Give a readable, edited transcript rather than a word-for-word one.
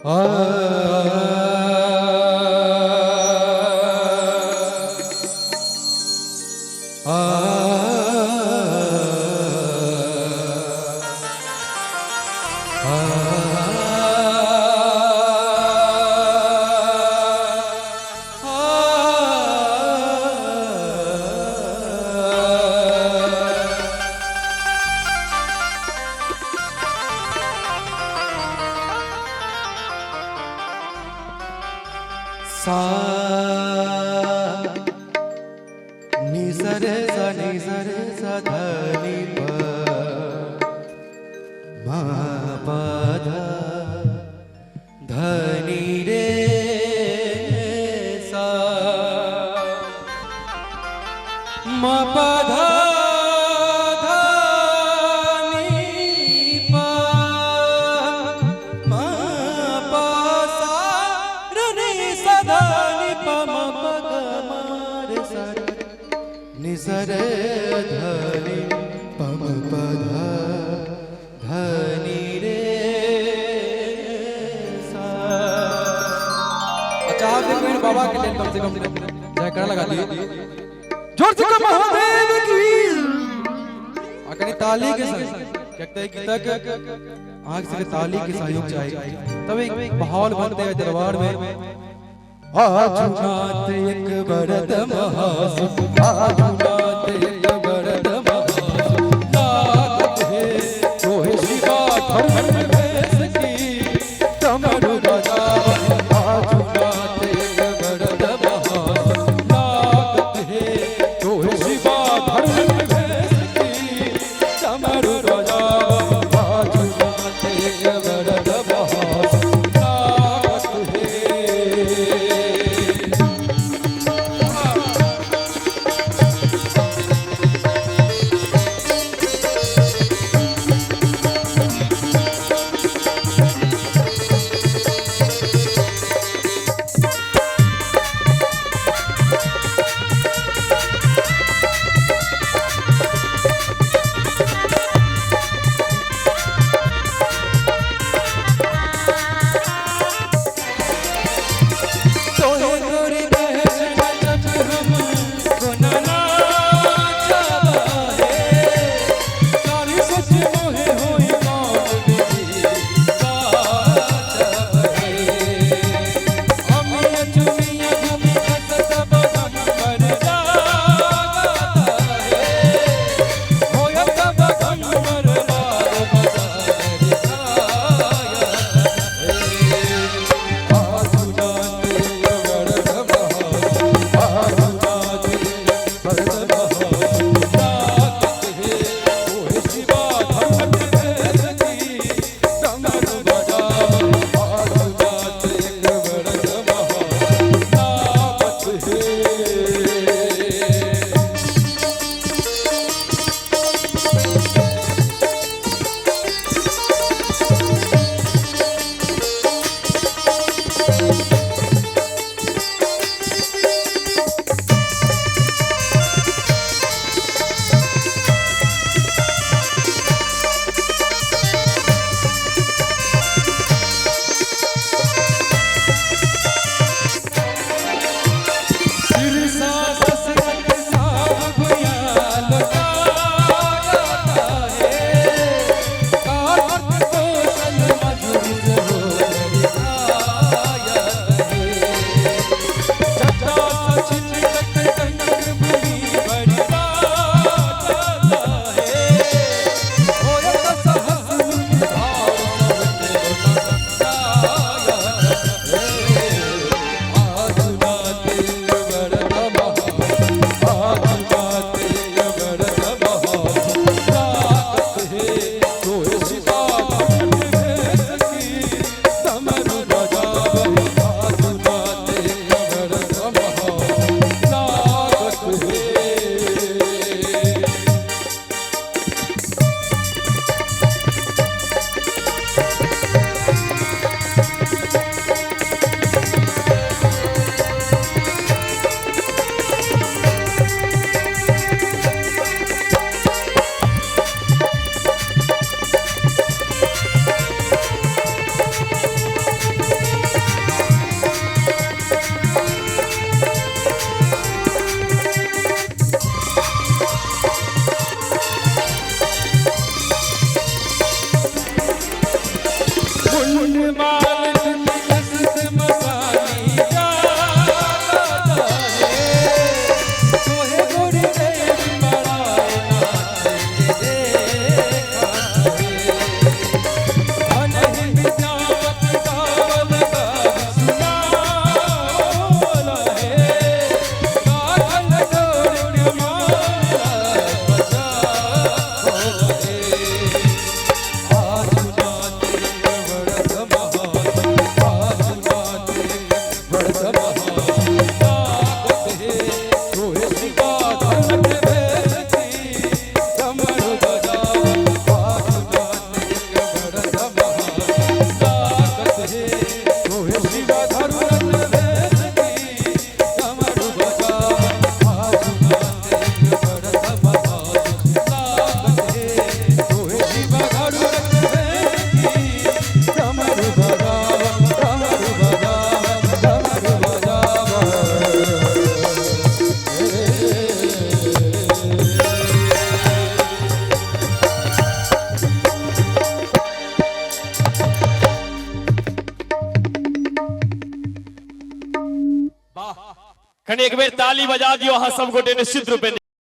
आ आ सा नि स रे सा नि स रे सा ध नि प म प ध ध नि रे सा म प ध ध नि प म प सा र नि सा ध नि प म प ग म रे सा नि स रे ध नि प म प ध ध नि रे सा। अच्छा, आप एक मिनट बाबा के लिए कम से कम जयकारा लगा दिए जोर से कहो महादेव की, आ कनी ताली के संग। कहते हैं कि तक आंख से ताली के सहयोग चाहिए, तब एक माहौल बनते हैं दरबार में। आजुनाथ एक बरद महासु, आजुनाथ एक बरद महासु, लागत है तोहे शिवा धर्म भेस की डमरू बजावत। आजुनाथ एक बरद महासु, लागत है तोहे शिवा धर्म भेस की डमरू बजावत। आजुनाथ एक बरद महासु, लागत है। मुंडमाल टूटी कस मसानी जागत हे। तोहे गुरुदेव परायनाथ के देखत हे। अनहि विद्यापत गावल गावि सुनावल हे। गाखल डोर के माला बचाओ हे। आसुनाते वरद महासु, आसुनाते वरद महासु, लागत हे। तोहे शिवा धर्म के भेद की, डमरू बजावत। आसुनाते वरद महासु, लागत हे। तोहे शिवा धर्म के भेद की, डमरू बजावत। आसुनाते वरद महासु, लागत हे। तोहे शिवा धर्म के भेद की, डमरू बजावत, डमरू बजावत, डमरू बजावत। कनि एक बेर ताली बजा दियो अहाँ सब गोटे निश्चित रूपे।